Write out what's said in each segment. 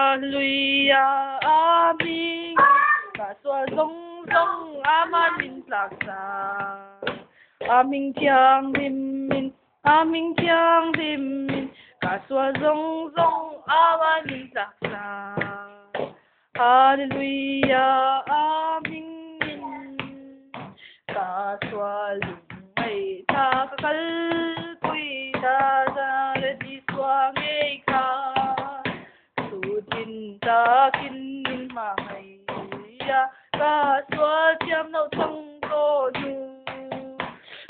Hallelujah Amen Ka sual zawng zawng aman min tlaksak A hming thianghlim in A hming thianghlim in Ka sual zawng zawng aman min tlaksak Hallelujah A hming in Ka sual lungngaih tha ka kalpui ta Nazaret Isua ngei kha Chutin takin min hmangaih a ka sual thiam loh chang tawh hnu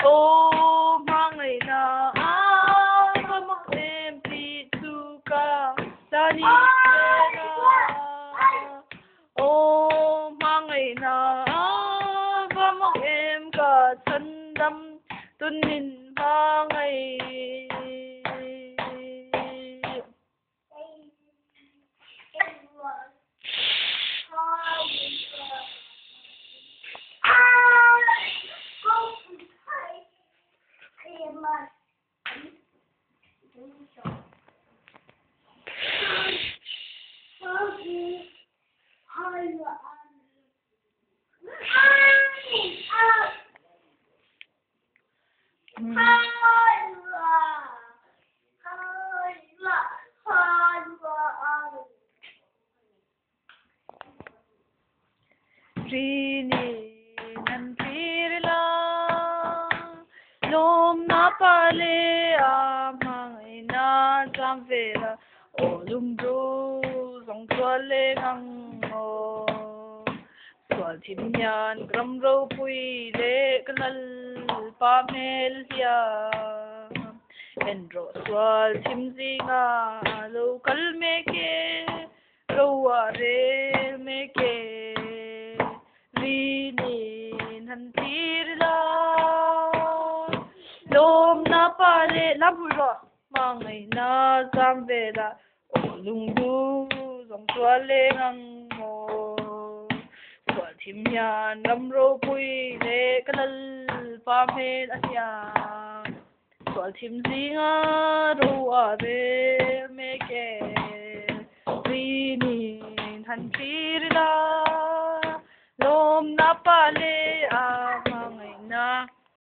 Aw hmangaihna a ka mak em tih chu ka tani ber a Aw hmangaihna a va mak em ka chhandam tun min hmangaih. Rini nan thlir ila lawmna pa leh a hmangaihna zam vela aw lungdu zawng chuan leng ang aw. Sual thim hian ka ram ropui leh ka Lalpa hmel hian en rawh sual thim zinga lo kal mek e, ro a rel mek e, rinin han thlir ila lawmna pa leh lam hui rawh hmangaihna zam velah Aw lungdu zawng chuan leng ang maw? Sual thim hian ram ropui leh ka Lalpa hmel a hniam. Sual thim zinga ro a rel mek e, Rinin han thlir ila, lawmna pa leh a hmangaihna.